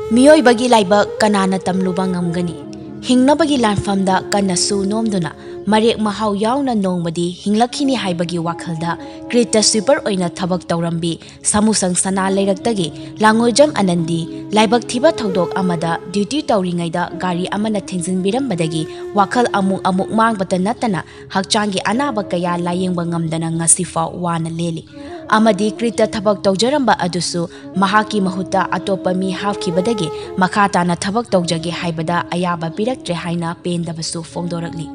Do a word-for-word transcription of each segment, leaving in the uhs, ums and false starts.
ꯃꯤꯑꯣꯏꯕꯒꯤ ꯂꯥꯏꯕꯛ ꯀꯅꯥꯅ ꯇꯝꯂꯨꯕ ꯉꯝꯒꯅꯤ? ꯍꯤꯡꯅꯕꯒꯤ ꯂꯥꯟꯐꯝꯗ ꯀꯟꯅꯁꯨ ꯅꯣꯝꯗꯨꯅ, ꯃꯔꯦꯛ ꯃꯍꯥꯎ ꯌꯥꯎꯅ ꯅꯣꯡꯃꯗꯤ ꯍꯤꯡꯂꯛꯈꯤꯅꯤ ꯍꯥꯏꯕꯒꯤ ꯋꯥꯈꯜꯗ ꯀ꯭ꯔꯤꯠꯇ ꯁ꯭ꯋꯤꯄꯔ ꯑꯣꯏꯅ ꯊꯕꯛ ꯇꯧꯔꯝꯕꯤ ꯁꯥꯃꯨꯁꯪ ꯁꯅꯥ ꯂꯩꯔꯛꯇꯒꯤ ꯂꯥꯡꯉꯣꯏꯖꯝ ꯑꯅꯟꯗꯤ ꯂꯥꯏꯕꯛ ꯊꯤꯕ ꯊꯧꯗꯣꯛ ꯑꯃꯗ ꯗ꯭ꯌꯨꯇꯤ ꯇꯧꯔꯤꯉꯩꯗ ꯒꯥꯔꯤ ꯑꯃꯅ ꯊꯦꯡꯖꯤꯟꯕꯤꯔꯝꯕꯗꯒꯤ ꯋꯥꯈꯜ ꯑꯃꯨꯛ ꯑꯃꯨꯛ ꯃꯥꯡꯕꯇ ꯅꯠꯇꯅ ꯍꯛꯆꯥꯡꯒꯤ ꯑꯅꯥꯕ ꯀꯌꯥ ꯂꯥꯌꯦꯡꯕ ꯉꯝꯗꯅ ꯉꯁꯤꯐꯥꯎ ꯋꯥꯅ ꯂꯦꯜꯂꯤ꯫ ꯑꯃꯗꯤ ꯀ꯭ꯔꯤꯠꯇ ꯊꯕꯛ ꯇꯧꯖꯔꯝꯕ ꯑꯗꯨꯁꯨ ꯃꯍꯥꯛꯀꯤ ꯃꯍꯨꯠꯇ ꯑꯇꯣꯞꯄ ꯃꯤ ꯍꯥꯞꯈꯤꯕꯗꯒꯤ ꯃꯈꯥ ꯇꯥꯅ ꯊꯕꯛ ꯇꯧꯖꯒꯦ ꯍꯥꯏꯕꯗ ꯑꯌꯥꯕ ꯄꯤꯔꯛꯇ꯭ꯔꯦ ꯍꯥꯏꯅ ꯄꯦꯟꯗꯕꯁꯨ ꯐꯣꯡꯗꯣꯔꯛꯂꯤ꯫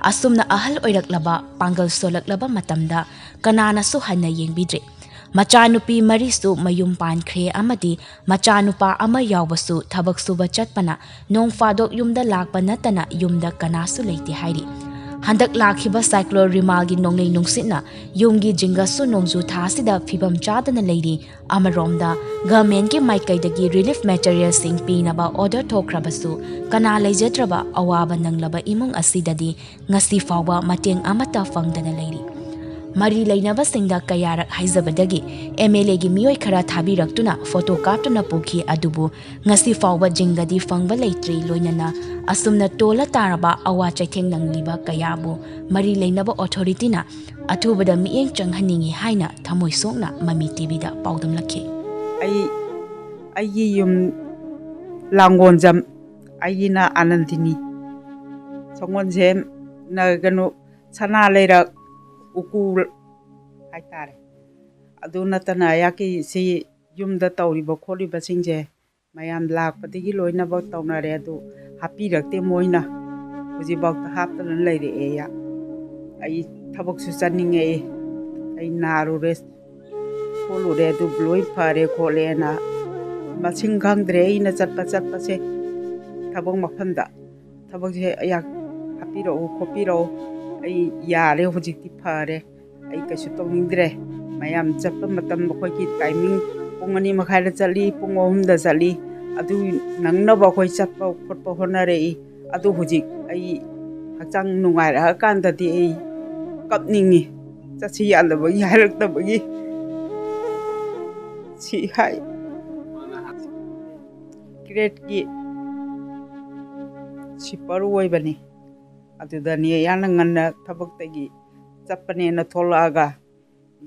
ꯑꯁꯨꯝꯅ ꯑꯍꯜ ꯑꯣꯏꯔꯛꯂꯕ, ꯄꯥꯡꯒꯜ ꯁꯣꯜꯂꯛꯂꯕ ꯃꯇꯝꯗ ꯀꯅꯥꯅꯁꯨ ꯍꯟꯅ ꯌꯦꯡꯕꯤꯗ꯭ꯔꯦ꯫ ꯃꯆꯥꯅꯨꯄꯤ ꯃꯔꯤꯁꯨ ꯃꯌꯨꯝ ꯄꯥꯟꯈ꯭ꯔꯦ ꯑꯃꯗꯤ ꯃꯆꯥꯅꯨꯄꯥ ꯑꯃ ꯌꯥꯎꯕꯁꯨ ꯊꯕꯛ ꯁꯨꯕ ꯆꯠꯄꯅ ꯅꯣꯡ ꯐꯥꯗꯣꯛ ꯌꯨꯝꯗ ꯂꯥꯛꯄ ꯅꯠꯇꯅ ꯌꯨꯝꯗ ꯀꯅꯥꯁꯨ ꯂꯩꯇꯦ ꯍꯥꯏꯔꯤ꯫ ꯍꯟꯗꯛ ꯂꯥꯛꯈꯤꯕ ꯁꯥꯏꯀ꯭ꯂꯣꯟ ꯔꯤꯃꯥꯜꯒꯤ ꯅꯣꯡꯂꯩ ꯅꯨꯡꯁꯤꯠꯅ ꯌꯨꯝꯒꯤ ꯖꯤꯡꯒꯁꯨ ꯅꯣꯡꯖꯨ ꯊꯥꯁꯤꯗ ꯐꯤꯕꯝ ꯆꯥꯗꯅ ꯂꯩꯔꯤ꯫ ꯑꯃꯔꯣꯝꯗ ꯒꯚꯔꯟꯃꯦꯟꯠꯀꯤ ꯃꯥꯏꯀꯩꯗꯒꯤ ꯔꯤꯂꯤꯐ ꯃꯦꯇꯔꯤꯌꯦꯜꯁꯤꯡ ꯄꯤꯅꯕ ꯑꯣꯔꯗꯔ ꯊꯣꯛꯈ꯭ꯔꯕꯁꯨ ꯀꯅꯥ ꯂꯩꯖꯗ꯭ꯔꯕ ꯑꯋꯥꯕ ꯅꯪꯂꯕ ꯏꯃꯨꯡ ꯑꯁꯤꯗꯗꯤ ꯉꯁꯤ ꯐꯥꯎꯕ ꯃꯇꯦꯡ ꯑꯃꯠꯇ ꯐꯪꯗꯅ ꯂꯩꯔꯤ꯫ ꯃꯔꯤ ꯂꯩꯅꯕꯁꯤꯡꯗ ꯀꯌꯥꯔꯛ ꯍꯥꯏꯖꯕꯗꯒꯤ ꯑꯦꯝ ꯑꯦꯜ ꯑꯦꯒꯤ ꯃꯤꯑꯣꯏ ꯈꯔ ꯊꯥꯕꯤꯔꯛꯇꯨꯅ ꯐꯣꯇꯣ ꯀꯥꯞꯇꯨꯅ ꯄꯨꯈꯤ, ꯑꯗꯨꯕꯨ ꯉꯁꯤ ꯐꯥꯎꯕ ꯖꯤꯡꯒꯗꯤ ꯐꯪꯕ ꯂꯩꯇ꯭ꯔꯤ꯫ ꯂꯣꯏꯅꯅ ꯑꯁꯨꯝꯅ ꯇꯣꯜꯂ ꯇꯥꯔꯕ ꯑꯋꯥ ꯆꯩꯊꯦꯡ ꯅꯪꯂꯤꯕ ꯀꯌꯥꯕꯨ ꯃꯔꯤ ꯂꯩꯅꯕ ꯑꯣꯊꯣꯔꯤꯇꯤꯅ ꯑꯊꯨꯕꯗ ꯃꯤꯠꯌꯦꯡ ꯆꯪꯍꯟꯅꯤꯡꯏ ꯍꯥꯏꯅ ꯊꯃꯣꯏ ꯁꯣꯛꯅ ꯃꯃꯤ ꯇꯤꯚꯤꯗ ꯄꯥꯎꯗꯝꯂꯛꯈꯤ꯫ ꯑꯩ, ꯑꯩꯒꯤ ꯌꯨꯝ ꯂꯥꯡꯒꯣꯟꯖꯝ, ꯑꯩꯒꯤꯅ ꯑꯥꯅꯟꯗꯤꯅꯤ꯫ ꯁꯪꯒꯣꯟꯁꯦꯝꯅ ꯀꯩꯅꯣ, ꯁꯅꯥ ꯂꯩꯔꯛ ꯎꯀꯨ ꯍꯥꯏꯇꯥꯔꯦ꯫ ꯑꯗꯨ ꯅꯠꯇꯅ ꯑꯩꯍꯥꯛꯀꯤ ꯁꯤ ꯌꯨꯝꯗ ꯇꯧꯔꯤꯕ ꯈꯣꯠꯂꯤꯕꯁꯤꯡꯁꯦ ꯃꯌꯥꯝ ꯂꯥꯛꯄꯗꯒꯤ ꯂꯣꯏꯅꯃꯛ ꯇꯧꯅꯔꯦ, ꯑꯗꯨ ꯍꯥꯞꯄꯤꯔꯛꯇꯦ ꯃꯣꯏꯅ꯫ ꯍꯧꯖꯤꯛꯐꯥꯎꯗ ꯍꯥꯞꯇꯅ ꯂꯩꯔꯛꯑꯦ꯫ ꯑꯩ ꯊꯕꯛꯁꯨ ꯆꯠꯅꯤꯡꯉꯛꯑꯦ, ꯑꯩ ꯅꯥꯔꯨꯔꯦ ꯈꯣꯠꯂꯨꯔꯦ, ꯑꯗꯨ ꯂꯣꯏ ꯐꯔꯦ ꯈꯣꯠꯂꯦꯅ꯫ ꯃꯁꯤꯡ ꯈꯪꯗ꯭ꯔꯦ ꯑꯩꯅ ꯆꯠꯄ ꯆꯠꯄꯁꯦ ꯊꯕꯛ ꯃꯐꯝꯗ꯫ ꯊꯕꯛꯁꯦ ꯑꯩꯍꯥꯛ ꯍꯥꯞꯄꯤꯔꯛꯎ ꯈꯣꯠꯄꯤꯔꯛꯎ, ꯑꯩ ꯌꯥꯔꯦ, ꯍꯧꯖꯤꯛꯇꯤ ꯐꯔꯦ, ꯑꯩ ꯀꯩꯁꯨ ꯇꯧꯅꯤꯡꯗ꯭ꯔꯦ꯫ ꯃꯌꯥꯝ ꯆꯠꯄ ꯃꯇꯝ ꯑꯩꯈꯣꯏꯒꯤ ꯇꯥꯏꯃꯤꯡ ꯄꯨꯡ ꯑꯅꯤ ꯃꯈꯥꯏꯗ ꯆꯠꯂꯤ, ꯄꯨꯡ ꯑꯍꯨꯝꯗ ꯆꯠꯂꯤ, ꯑꯗꯨ ꯅꯪꯅꯕ ꯑꯩꯈꯣꯏ ꯆꯠꯄ ꯈꯣꯠꯄ ꯍꯣꯠꯅꯔꯛꯏ꯫ ꯑꯗꯨ ꯍꯧꯖꯤꯛ ꯑꯩ ꯍꯛꯆꯥꯡ ꯅꯨꯡꯉꯥꯏꯔꯛꯑꯀꯥꯟꯗꯗꯤ ꯑꯩ ꯀꯞꯅꯤꯡꯉꯤ꯫ ꯆꯠꯁꯤ ꯌꯥꯗꯕꯒꯤ, ꯍꯥꯏꯔꯛꯇꯕꯒꯤ꯫ ꯁꯤ ꯍꯥꯏ꯫ ꯒ꯭ꯔꯦꯠꯀꯤ ꯁꯤꯄꯔ ꯑꯣꯏꯕꯅꯤ꯫ ꯑꯗꯨꯗꯅꯦ ꯌꯥꯝꯅ ꯉꯟꯅ ꯊꯕꯛꯇꯒꯤ ꯆꯠꯄꯅꯦꯅ ꯊꯣꯛꯂꯛꯑꯒ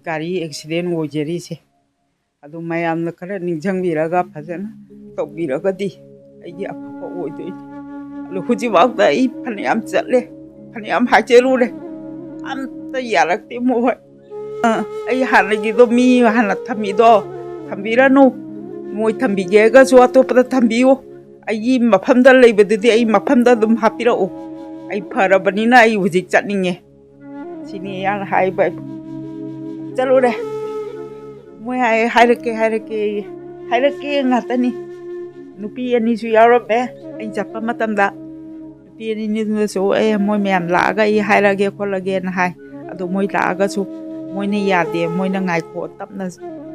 ꯒꯥꯔꯤ ꯑꯦꯛꯁꯤꯗꯦꯟ ꯑꯣꯏꯖꯔꯤꯁꯦ꯫ ꯑꯗꯨ ꯃꯌꯥꯝꯅ ꯈꯔ ꯅꯤꯡꯁꯤꯡꯕꯤꯔꯒ ꯐꯖꯅ ꯇꯧꯕꯤꯔꯒꯗꯤ ꯑꯩꯒꯤ ꯑꯐꯕ ꯑꯣꯏꯗꯣꯏꯅꯤ꯫ ꯑꯗꯨ ꯍꯧꯖꯤꯛꯐꯥꯎꯗ ꯑꯩ ꯐꯅꯌꯥꯝ ꯆꯠꯂꯦ, ꯐꯅꯌꯥꯝ ꯍꯥꯏꯖꯔꯨꯔꯦ, ꯑꯝꯇ ꯌꯥꯔꯛꯇꯦ ꯃꯈꯣꯏ꯫ ꯑ, ꯑꯩ ꯍꯥꯟꯅꯒꯤꯗꯣ, ꯃꯤ ꯍꯥꯟꯅ ꯊꯝꯃꯤꯗꯣ ꯊꯝꯕꯤꯔꯅꯨ, ꯃꯣꯏ ꯊꯝꯕꯤꯒꯦꯒꯁꯨ ꯑꯇꯣꯞꯄꯗ ꯊꯝꯕꯤꯌꯨ꯫ ꯑꯩꯒꯤ ꯃꯐꯝꯗ ꯂꯩꯕꯗꯨꯗꯤ ꯑꯩ ꯃꯐꯝꯗ ꯑꯗꯨꯝ ꯍꯥꯞꯄꯤꯔꯛꯎ꯫ ꯑꯩ ꯐꯔꯕꯅꯤꯅ ꯑꯩ ꯍꯧꯖꯤꯛ ꯆꯠꯅꯤꯡꯉꯦ꯫ ꯁꯤꯅꯤ ꯌꯥꯝꯅ ꯍꯥꯏꯕ꯫ ꯆꯠꯂꯨꯔꯦ꯫ ꯃꯣꯏ ꯍꯥꯏ, "ꯍꯥꯏꯔꯛꯀꯦ, ꯍꯥꯏꯔꯛꯀꯦ, ꯍꯥꯏꯔꯛꯀꯦ" ꯉꯥꯛꯇꯅꯤ꯫ ꯅꯨꯄꯤ ꯑꯅꯤꯁꯨ ꯌꯥꯎꯔꯝꯃꯦ ꯑꯩ ꯆꯠꯄ ꯃꯇꯝꯗ꯫ ꯅꯨꯄꯤ ꯑꯅꯤꯗꯨꯅꯁꯨ "ꯑꯦ, ꯃꯣꯏ ꯃꯌꯥꯝ ꯂꯥꯛꯑꯒ ꯑꯩ ꯍꯥꯏꯔꯛꯑꯒꯦ ꯈꯣꯠꯂꯒꯦꯅ" ꯍꯥꯏ꯫ ꯑꯗꯣ ꯃꯣꯏ ꯂꯥꯛꯑꯒꯁꯨ ꯃꯣꯏꯅ ꯌꯥꯗꯦ, ꯃꯣꯏꯅ "ꯉꯥꯏꯈꯣ, ꯇꯞꯅ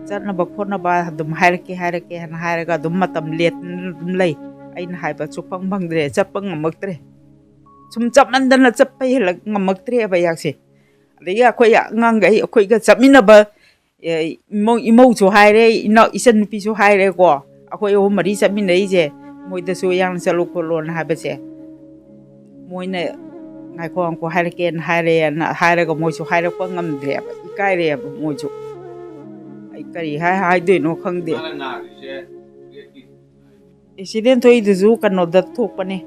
ꯆꯠꯅꯕ ꯈꯣꯠꯅꯕ ꯑꯗꯨꯝ ꯍꯥꯏꯔꯛꯀꯦ, ꯍꯥꯏꯔꯛꯀꯦ" ꯍꯥꯏꯅ ꯍꯥꯏꯔꯒ ꯑꯗꯨꯝ ꯃꯇꯝ ꯂꯦꯞꯇꯅ ꯑꯗꯨꯝ ꯂꯩ꯫ ꯑꯩꯅ ꯍꯥꯏꯕ ꯁꯨꯛꯐꯪ ꯐꯪꯗ꯭ꯔꯦ, ꯆꯠꯄ ꯉꯝꯃꯛꯇ꯭ꯔꯦ꯫ ꯁꯨꯝ ꯆꯠꯃꯟꯗꯅ ꯆꯠꯄ ꯍꯦꯜꯂꯛ ꯉꯝꯃꯛꯇ꯭ꯔꯦꯕ ꯑꯩꯍꯥꯛꯁꯦ꯫ ꯑꯗꯒꯤ ꯑꯩꯈꯣꯏ ꯑꯉꯥꯡꯈꯩ, ꯑꯩꯈꯣꯏꯒ ꯆꯠꯃꯤꯟꯅꯕ, ꯑꯦ, ꯏꯃꯧ, ꯏꯃꯧꯁꯨ ꯍꯥꯏꯔꯦ, ꯏꯅꯥꯎ, ꯏꯆꯟꯅꯨꯄꯤꯁꯨ ꯍꯥꯏꯔꯦꯀꯣ, ꯑꯩꯈꯣꯏ ꯑꯍꯨꯝ ꯃꯔꯤ ꯆꯠꯃꯤꯟꯅꯔꯤꯁꯦ, ꯃꯣꯏꯗꯁꯨ ꯌꯥꯝꯅ ꯆꯠꯂꯨ ꯈꯣꯠꯂꯣꯅ ꯍꯥꯏꯕꯁꯦ, ꯃꯣꯏꯅ "ꯉꯥꯏꯈꯣ, ꯉꯥꯏꯈꯣ, ꯍꯥꯏꯔꯛꯀꯦꯅ" ꯍꯥꯏꯔꯦꯅ ꯍꯥꯏꯔꯒ ꯃꯣꯏꯁꯨ ꯍꯥꯏꯔꯛꯄ ꯉꯝꯗ꯭ꯔꯦꯕ, ꯏꯀꯥꯏꯔꯦꯕ ꯃꯣꯏꯁꯨ꯫ ꯑꯩ ꯀꯔꯤ ꯍꯥꯏ-, ꯍꯥꯏꯗꯣꯏꯅꯣ ꯈꯪꯗꯦ꯫ ꯃꯥꯅ ꯅꯥꯔꯤꯁꯦ ꯒ꯭ꯔꯦꯠꯀꯤ ꯑꯦꯛꯁꯤꯗꯦꯟ ꯊꯣꯛꯏꯗꯨꯁꯨ ꯀꯩꯅꯣꯗ ꯊꯣꯛꯄꯅꯦ,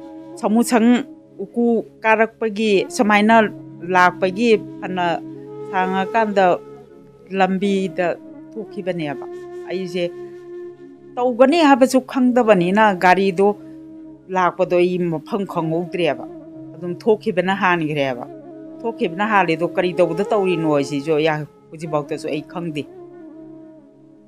ꯁꯥꯃꯨꯁꯪ ꯎꯀꯨ ꯀꯥꯔꯛꯄꯒꯤ ꯁꯨꯃꯥꯏꯅ ꯂꯥꯛꯄꯒꯤ ꯐꯅ ꯁꯥꯡꯉꯀꯥꯟꯗ ꯂꯝꯕꯤꯗ ꯊꯣꯛꯈꯤꯕꯅꯦꯕ꯫ ꯑꯩꯁꯦ ꯇꯧꯒꯅꯤ ꯍꯥꯏꯕꯁꯨ ꯈꯪꯗꯕꯅꯤꯅ ꯒꯥꯔꯤꯗꯣ ꯂꯥꯛꯄꯗꯣ ꯑꯩ ꯃꯐꯝ ꯈꯪꯍꯧꯗ꯭ꯔꯦꯕ꯫ ꯑꯗꯨꯝ ꯊꯣꯛꯈꯤꯕꯅ ꯍꯥꯟꯈ꯭ꯔꯦꯕ꯫ ꯊꯣꯛꯈꯤꯕꯅ ꯍꯥꯜꯂꯤꯗꯣ ꯀꯔꯤ ꯇꯧꯕꯗ ꯇꯧꯔꯤꯅꯣ ꯍꯥꯏꯁꯤꯁꯨ ꯑꯩ ꯍꯧꯖꯤꯛꯐꯥꯎꯗꯁꯨ ꯑꯩ ꯈꯪꯗꯦ꯫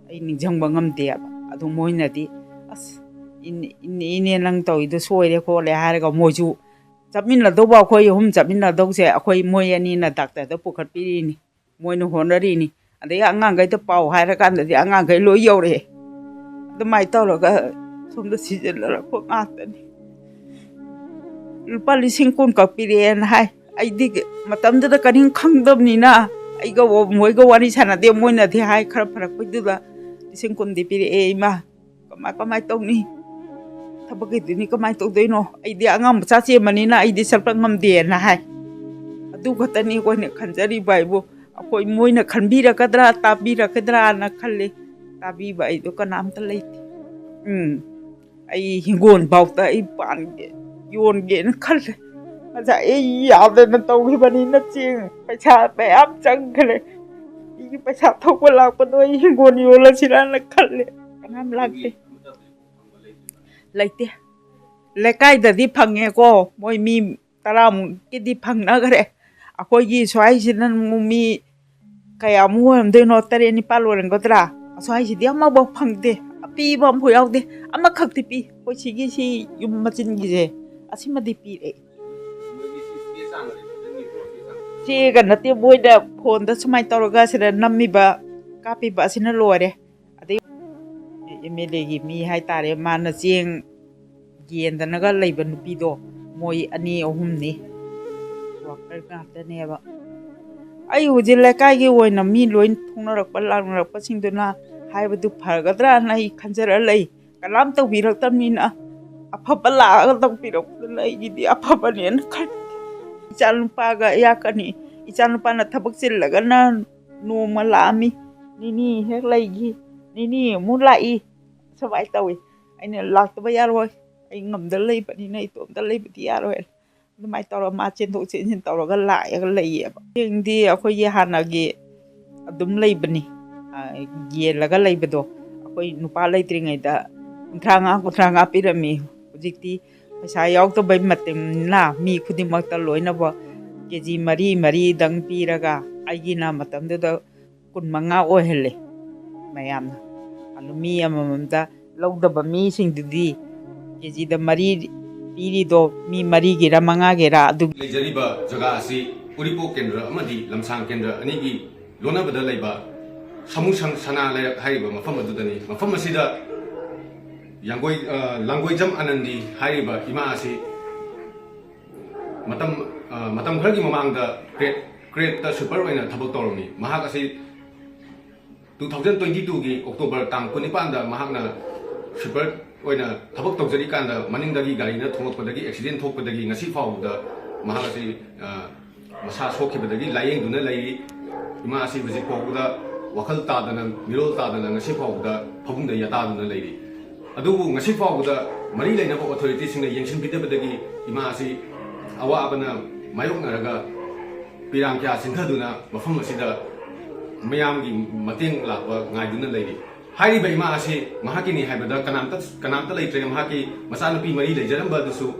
ꯑꯩ ꯅꯤꯡꯁꯤꯡꯕ ꯉꯝꯗꯦꯕ꯫ ꯑꯗꯨ ꯃꯣꯏꯅꯗꯤ, "ꯑꯁ, ꯏꯟ-, ꯏꯟ-, ꯏꯅꯦ, ꯅꯪ ꯇꯧꯔꯤꯗꯣ ꯁꯣꯏꯔꯦ ꯈꯣꯠꯂꯦ" ꯍꯥꯏꯔꯒ ꯃꯣꯏꯁꯨ ꯆꯠꯃꯤꯟꯅꯗꯧꯕ, ꯑꯩꯈꯣꯏ ꯑꯍꯨꯝ ꯆꯠꯃꯤꯟꯅꯗꯧꯁꯦ ꯑꯩꯈꯣꯏ ꯃꯣꯏ ꯑꯅꯤꯅ ꯗꯥꯛꯇꯔꯗ ꯄꯨꯈꯠꯄꯤꯔꯤꯅꯤ, ꯃꯣꯏꯅ ꯍꯣꯠꯅꯔꯤꯅꯤ꯫ ꯑꯗꯒꯤ ꯑꯉꯥꯡꯈꯩꯗ ꯄꯥꯎ ꯍꯥꯏꯔꯀꯥꯟꯗꯗꯤ ꯑꯉꯥꯡꯈꯩ ꯂꯣꯏ ꯌꯧꯔꯛꯑꯦ꯫ ꯑꯗꯨꯃꯥꯏꯅ ꯇꯧꯔꯒ ꯁꯣꯝꯗ ꯁꯤꯖꯤꯟꯅꯔꯛꯄ ꯉꯥꯛꯇꯅꯤ꯫ ꯂꯨꯄꯥ ꯂꯤꯁꯤꯡ ꯀꯨꯟ ꯈꯛ ꯄꯤꯔꯛꯑꯦꯅ ꯍꯥꯏ꯫ ꯑꯩꯗꯤ ꯃꯇꯝꯗꯨꯗ ꯀꯔꯤꯝ ꯈꯪꯗꯕꯅꯤꯅ ꯑꯩꯒ ꯋꯥ-, ꯃꯣꯏꯒ ꯋꯥꯔꯤ ꯁꯥꯟꯅꯗꯦ꯫ ꯃꯣꯏꯅꯗꯤ ꯍꯥꯏ ꯈꯔ ꯐꯔꯛꯄꯩꯗꯨꯗ ꯂꯤꯁꯤꯡ ꯀꯨꯟꯗꯤ ꯄꯤꯔꯛꯑꯦ ꯏꯃꯥ꯫ ꯀꯃꯥꯏ, ꯀꯃꯥꯏ ꯇꯧꯅꯤ? ꯊꯕꯛꯀꯤꯗꯨꯅꯤ ꯀꯃꯥꯏ ꯇꯧꯗꯣꯏꯅꯣ? ꯑꯩꯗꯤ ꯑꯉꯥꯡ ꯃꯆꯥ ꯆꯦꯟꯕꯅꯤꯅ ꯑꯩꯗꯤ ꯆꯠꯄ ꯉꯝꯗꯦꯅ ꯍꯥꯏ꯫ ꯑꯗꯨ ꯈꯛꯇꯅꯤ ꯑꯩꯈꯣꯏꯅ ꯈꯟꯖꯔꯤꯕ ꯍꯥꯏꯕꯨ꯫ ꯑꯩꯈꯣꯏ ꯃꯣꯏꯅ ꯈꯟꯕꯤꯔꯛꯀꯗ꯭ꯔꯥ, ꯇꯥꯕꯤꯔꯛꯀꯗ꯭ꯔꯥꯅ ꯈꯜꯂꯤ꯫ ꯇꯥꯕꯤꯕ ꯑꯩꯗꯣ ꯀꯅꯥꯝꯇ ꯂꯩꯇꯦ꯫ ꯎꯝ꯫ ꯑꯩ ꯍꯤꯡꯒꯣꯜ ꯐꯥꯎꯗ ꯑꯩ ꯄꯥꯟꯒꯦ, ꯌꯣꯟꯒꯦꯅ ꯈꯜꯂꯦ꯫ ꯉꯁꯥꯏ ꯑꯩ ꯌꯥꯗꯅ ꯇꯧꯈꯤꯕꯅꯤꯅ ꯆꯦꯡ ꯄꯩꯁꯥ ꯃꯌꯥꯝ ꯆꯪꯈ꯭ꯔꯦ꯫ ꯑꯩꯒꯤ ꯄꯩꯁꯥ ꯊꯣꯛꯄ ꯂꯥꯛꯄꯗꯣ ꯑꯩ ꯍꯤꯡꯒꯣꯜ ꯌꯣꯜꯂꯁꯤꯔꯥꯅ ꯈꯜꯂꯦ꯫ ꯀꯅꯥꯝ ꯂꯥꯛꯇꯦ꯫ ꯂꯩꯇꯦ꯫ ꯂꯩꯀꯥꯏꯗꯗꯤ ꯐꯪꯉꯦꯀꯣ, ꯃꯣꯏ ꯃꯤ ꯇꯔꯥꯃꯨꯛꯀꯤꯗꯤ ꯐꯪꯅꯈ꯭ꯔꯦ꯫ ꯑꯩꯈꯣꯏꯒꯤ ꯁ꯭ꯋꯥꯏꯁꯤꯅ ꯑꯃꯨꯛ ꯃꯤ ꯀꯌꯥꯃꯨꯛ ꯑꯣꯏꯔꯝꯗꯣꯏꯅꯣ, ꯇꯔꯦꯠ ꯅꯤꯄꯥꯜ ꯑꯣꯏꯔꯝꯒꯗ꯭ꯔꯥ? ꯑꯁ꯭ꯋꯥꯏꯁꯤꯗꯤ ꯑꯃꯐꯥꯎ ꯐꯪꯗꯦ, ꯑꯄꯤꯕ ꯑꯃꯐꯥꯎ ꯌꯥꯎꯗꯦ꯫ ꯑꯃꯈꯛꯇꯤ ꯄꯤ, ꯑꯩꯈꯣꯏ ꯁꯤꯒꯤ ꯁꯤ ꯌꯨꯝ ꯃꯆꯤꯟꯒꯤꯁꯦ, ꯑꯁꯤꯃꯗꯤ ꯄꯤꯔꯦ꯫ ꯆꯦꯒ ꯅꯠꯇꯦ, ꯃꯣꯏꯅ ꯐꯣꯟꯗ ꯁꯨꯃꯥꯏꯅ ꯇꯧꯔꯒ ꯁꯤꯗ ꯅꯝꯃꯤꯕ, ꯀꯥꯞꯄꯤꯕ ꯑꯁꯤꯅ ꯂꯣꯏꯔꯦ꯫ ꯑꯗꯩ ꯑꯦꯝ ꯑꯦꯜ ꯑꯦꯒꯤ ꯃꯤ ꯍꯥꯏꯇꯥꯔꯦ, ꯃꯥꯅ ꯆꯦꯡ ꯌꯦꯟꯗꯅꯒ ꯂꯩꯕ ꯅꯨꯄꯤꯗꯣ, ꯃꯣꯏ ꯑꯅꯤ ꯑꯍꯨꯝꯅꯤ, ꯋꯥꯀꯔ ꯉꯥꯛꯇꯅꯦꯕ꯫ ꯑꯩ ꯍꯧꯖꯤꯛ ꯂꯩꯀꯥꯏꯒꯤ ꯑꯣꯏꯅ ꯃꯤ ꯂꯣꯏ ꯊꯣꯛꯅꯔꯛꯄ ꯂꯥꯛꯅꯔꯛꯄꯁꯤꯡꯗꯨꯅ ꯍꯥꯏꯕꯗꯨ ꯐꯒꯗ꯭ꯔꯥꯅ ꯑꯩ ꯈꯟꯖꯔ ꯂꯩ꯫ ꯀꯅꯥꯝ ꯇꯧꯕꯤꯔꯛꯇꯕꯅꯤꯅ, ꯑꯐꯕ ꯂꯥꯛꯑꯒ ꯇꯧꯕꯤꯔꯛꯄꯗꯨꯅ ꯑꯩꯒꯤꯗꯤ ꯑꯐꯕꯅꯦꯅ ꯈꯜꯂꯤ꯫ ꯏꯆꯥ ꯅꯨꯄꯥꯒ ꯏꯌꯥꯛꯀꯅꯤ꯫ ꯏꯆꯥ ꯅꯨꯄꯥꯅ ꯊꯕꯛ ꯆꯤꯜꯂꯒꯅ ꯅꯣꯡꯃ ꯂꯥꯛꯑꯝꯃꯤ, ꯅꯤꯅꯤ ꯍꯦꯛ ꯂꯩꯈꯤ, ꯅꯤꯅꯤ ꯑꯃꯨꯛ ꯂꯥꯛꯏ, ꯁꯨꯃꯥꯏꯅ ꯇꯧꯏ꯫ ꯑꯩꯅ ꯂꯥꯛꯇꯕ ꯌꯥꯔꯣꯏ, ꯑꯩ ꯉꯝꯗ ꯂꯩꯕꯅꯤꯅ ꯏꯇꯣꯝꯇ ꯂꯩꯕꯗꯤ ꯌꯥꯔꯣꯏ꯫ ꯑꯗꯨꯃꯥꯏꯅ ꯇꯧꯔꯒ ꯃꯥ ꯆꯦꯟꯊꯣꯛ ꯆꯦꯟꯁꯤꯟ ꯇꯧꯔꯒ ꯂꯥꯛꯑꯒ ꯂꯩꯌꯦꯕ꯫ ꯆꯦꯡꯗꯤ ꯑꯩꯈꯣꯏꯒꯤ ꯍꯥꯟꯅꯒꯤ ꯑꯗꯨꯝ ꯂꯩꯕꯅꯤ, ꯑ, ꯌꯦꯜꯂꯒ ꯂꯩꯕꯗꯣ꯫ ꯑꯩꯈꯣꯏ ꯅꯨꯄꯥ ꯂꯩꯇ꯭ꯔꯤꯉꯩꯗ ꯀꯨꯟꯊ꯭ꯔꯥ ꯃꯉꯥ, ꯀꯨꯟꯊ꯭ꯔꯥ ꯃꯉꯥ ꯄꯤꯔꯝꯃꯤ꯫ ꯍꯧꯖꯤꯛꯇꯤ ꯄꯩꯁꯥ ꯌꯥꯎꯗꯕꯩ ꯃꯇꯝꯅꯤꯅ ꯃꯤ ꯈꯨꯗꯤꯡꯃꯛꯇ ꯂꯣꯏꯅꯃꯛ ꯀꯦ ꯖꯤ ꯃꯔꯤ ꯃꯔꯤꯗꯪ ꯄꯤꯔꯒ, ꯑꯩꯒꯤꯅ ꯃꯇꯝꯗꯨꯗ ꯀꯨꯟ ꯃꯉꯥ ꯑꯣꯏꯍꯜꯂꯦ ꯃꯌꯥꯝꯅ꯫ ꯑꯗꯨ ꯃꯤ ꯑꯃꯃꯝꯗ ꯂꯧꯗꯕ ꯃꯤꯁꯤꯡꯗꯨꯗꯤ ꯀꯦ ꯖꯤꯗ ꯃꯔꯤ ꯄꯤꯔꯤꯗꯣ ꯃꯤ ꯃꯔꯤꯒꯤꯔ ꯃꯉꯥꯒꯤꯔ ꯑꯗꯨ ꯂꯩꯖꯔꯤꯕ ꯖꯒꯥ ꯑꯁꯤ ꯎꯔꯤꯄꯣꯛ ꯀꯦꯟꯗ꯭ꯔ ꯑꯃꯗꯤ ꯂꯝꯁꯥꯡ ꯀꯦꯟꯗ꯭ꯔ ꯑꯅꯤꯒꯤ ꯂꯣꯟꯅꯕꯗ ꯂꯩꯕ ꯁꯥꯃꯨꯁꯪ ꯁꯅꯥ ꯂꯩꯔꯛ ꯍꯥꯏꯔꯤꯕ ꯃꯐꯝ ꯑꯗꯨꯗꯅꯤ꯫ ꯃꯐꯝ ꯑꯁꯤꯗ ꯌꯥꯡꯒꯣꯏ-, ꯑ, ꯂꯥꯡꯒꯣꯏꯖꯝ ꯑꯥꯅꯟꯗꯤ ꯍꯥꯏꯔꯤꯕ ꯏꯃꯥ ꯑꯁꯤ ꯃꯇꯝ ꯑ, ꯃꯇꯝ ꯈꯔꯒꯤ ꯃꯃꯥꯡꯗ ꯀ꯭ꯔꯦꯠ ꯀ꯭ꯔꯦꯠꯇ ꯁ꯭ꯋꯤꯄꯔ ꯑꯣꯏꯅ ꯊꯕꯛ ꯇꯧꯔꯝꯃꯤ꯫ ꯃꯍꯥꯛ ꯑꯁꯤ ꯇꯨ ꯊꯥꯎꯖꯟ ꯇ꯭ꯋꯦꯟꯇꯤ ꯇꯨꯒꯤ ꯑꯣꯛꯇꯣꯕꯔ ꯇꯥꯡ ꯀꯨꯟꯅꯤꯄꯥꯟꯗ ꯃꯍꯥꯛꯅ ꯁ꯭ꯋꯤꯄꯔ ꯑꯣꯏꯅ ꯊꯕꯛ ꯇꯧꯖꯔꯤꯀꯥꯟꯗ ꯃꯅꯤꯡꯗꯒꯤ ꯒꯥꯔꯤꯅ ꯊꯣꯡꯂꯛꯄꯗꯒꯤ ꯑꯦꯛꯁꯤꯗꯦꯟ ꯊꯣꯛꯄꯗꯒꯤ ꯉꯁꯤ ꯐꯥꯎꯕꯗ ꯃꯍꯥꯛ ꯑꯁꯤ ꯑ, ꯃꯁꯥ ꯁꯣꯛꯈꯤꯕꯗꯒꯤ ꯂꯥꯏꯌꯦꯡꯗꯨꯅ ꯂꯩꯔꯤ꯫ ꯏꯃꯥ ꯑꯁꯤ ꯍꯧꯖꯤꯛ ꯐꯥꯎꯕꯗ ꯋꯥꯈꯜ ꯇꯥꯗꯅ, ꯃꯤꯔꯣꯜ ꯇꯥꯗꯅ ꯉꯁꯤ ꯐꯥꯎꯕꯗ ꯐꯃꯨꯡꯗ ꯌꯥꯇꯥꯗꯨꯅ ꯂꯩꯔꯤ꯫ ꯑꯗꯨꯕꯨ ꯉꯁꯤ ꯐꯥꯎꯕꯗ ꯃꯔꯤ ꯂꯩꯅꯕ ꯑꯣꯊꯣꯔꯤꯇꯤꯁꯤꯡꯅ ꯌꯦꯡꯁꯤꯟꯕꯤꯗꯕꯗꯒꯤ ꯏꯃꯥ ꯑꯁꯤ ꯑꯋꯥꯕꯅ ꯃꯥꯌꯣꯛꯅꯔꯒ ꯄꯤꯔꯥꯡ ꯀꯌꯥ ꯆꯤꯟꯊꯗꯨꯅ ꯃꯐꯝ ꯑꯁꯤꯗ ꯃꯤꯌꯥꯝꯒꯤ ꯃꯇꯦꯡ ꯂꯥꯛꯄ ꯉꯥꯏꯗꯨꯅ ꯂꯩꯔꯤ꯫ ꯍꯥꯏꯔꯤꯕ ꯏꯃꯥ ꯑꯁꯤ ꯃꯍꯥꯛꯀꯤꯅꯤ ꯍꯥꯏꯕꯗ ꯀꯅꯥꯝꯇ, ꯀꯅꯥꯝꯇ ꯂꯩꯇ꯭ꯔꯦ꯫ ꯃꯍꯥꯛꯀꯤ ꯃꯆꯥꯅꯨꯄꯤ ꯃꯔꯤ ꯂꯩꯖꯔꯝꯕ ꯑꯗꯨꯁꯨ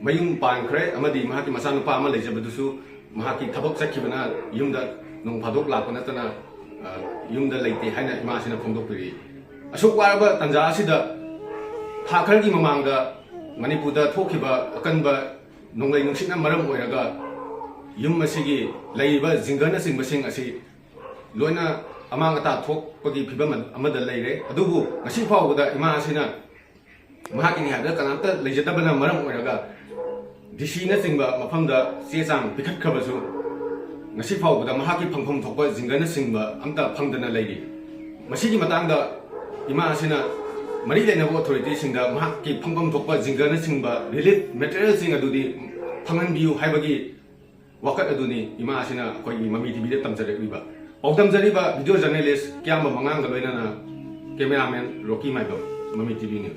ꯃꯌꯨꯝ ꯄꯥꯟꯈ꯭ꯔꯦ ꯑꯃꯗꯤ ꯃꯍꯥꯛꯀꯤ ꯃꯆꯥꯅꯨꯄꯥ ꯑꯃ ꯂꯩꯖꯕꯗꯨꯁꯨ ꯃꯍꯥꯛꯀꯤ ꯊꯕꯛ ꯆꯠꯈꯤꯕꯅ ꯌꯨꯝꯗ ꯅꯣꯡ ꯐꯥꯗꯣꯛ ꯂꯥꯛꯄ ꯅꯠꯇꯅ, ꯑ, ꯌꯨꯝꯗ ꯂꯩꯇꯦ ꯍꯥꯏꯅ ꯏꯃꯥꯁꯤꯅ ꯐꯣꯡꯗꯣꯛꯄꯤꯔꯛꯏ꯫ ꯑꯁꯨꯛ ꯋꯥꯔꯕ ꯇꯥꯟꯖꯥ ꯑꯁꯤꯗ ꯊꯥ ꯈꯔꯒꯤ ꯃꯃꯥꯡꯗ ꯃꯅꯤꯄꯨꯔꯗ ꯊꯣꯛꯈꯤꯕ ꯑꯀꯟꯕ ꯅꯣꯡꯂꯩ ꯅꯨꯡꯁꯤꯠꯅ ꯃꯔꯝ ꯑꯣꯏꯔꯒ ꯌꯨꯝ ꯑꯁꯤꯒꯤ ꯂꯩꯔꯤꯕ ꯖꯤꯡꯒꯅꯆꯤꯡꯕꯁꯤꯡ ꯑꯁꯤ ꯂꯣꯏꯅ ꯑꯃꯥꯡ ꯑꯇꯥ ꯊꯣꯛꯄꯒꯤ ꯐꯤꯕꯝ ꯑꯃꯗ ꯂꯩꯔꯦ꯫ ꯑꯗꯨꯕꯨ ꯉꯁꯤ ꯐꯥꯎꯕꯗ ꯏꯃꯥ ꯑꯁꯤꯅ ꯃꯍꯥꯛꯀꯤꯅꯤ ꯍꯥꯏꯕꯗ ꯀꯅꯥꯝꯇ ꯂꯩꯖꯗꯕꯅ ꯃꯔꯝ ꯑꯣꯏꯔꯒ ꯗꯤ ꯁꯤꯅꯆꯤꯡꯕ ꯃꯐꯝꯗ ꯆꯦ ꯆꯥꯡ ꯄꯤꯈꯠꯈ꯭ꯔꯕꯁꯨ ꯉꯁꯤ ꯐꯥꯎꯕꯗ ꯃꯍꯥꯛꯀꯤ ꯐꯪꯐꯝ ꯊꯣꯛꯄ ꯖꯤꯡꯒꯅꯆꯤꯡꯕ ꯑꯝꯇ ꯐꯪꯗꯅ ꯂꯩꯔꯤ꯫ ꯃꯁꯤꯒꯤ ꯃꯇꯥꯡꯗ ꯏꯃꯥ ꯑꯁꯤꯅ ꯃꯔꯤ ꯂꯩꯅꯕ ꯑꯣꯊꯣꯔꯤꯇꯤꯁꯤꯡꯗ ꯃꯍꯥꯛꯀꯤ ꯐꯪꯐꯝ ꯊꯣꯛꯄ ꯖꯤꯡꯒꯅꯆꯤꯡꯕ ꯔꯤꯂꯤꯐ ꯃꯦꯇꯔꯤꯌꯦꯜꯁꯤꯡ ꯑꯗꯨꯗꯤ ꯐꯪꯍꯟꯕꯤꯌꯨ ꯍꯥꯏꯕꯒꯤ ꯋꯥꯀꯠ ꯑꯗꯨꯅꯤ ꯏꯃꯥ ꯑꯁꯤꯅ ꯑꯩꯈꯣꯏꯒꯤ ꯃꯃꯤ ꯇꯤꯚꯤꯗ ꯇꯝꯖꯔꯛꯂꯤꯕ꯫ ꯄꯥꯎꯗꯝꯖꯔꯤꯕ ꯚꯤꯗꯤꯑꯣ ꯖꯔꯅꯦꯂꯤꯁ ꯀꯤꯌꯥꯝꯕ ꯃꯉꯥꯡꯒ ꯂꯣꯏꯅꯅ ꯀꯦꯃꯦꯔꯥꯃꯦꯟ ꯔꯣꯀꯤ ꯃꯥꯏꯕꯝ, ꯃꯃꯤ ꯇꯤꯚꯤ ꯅ꯭ꯌꯨꯁ꯫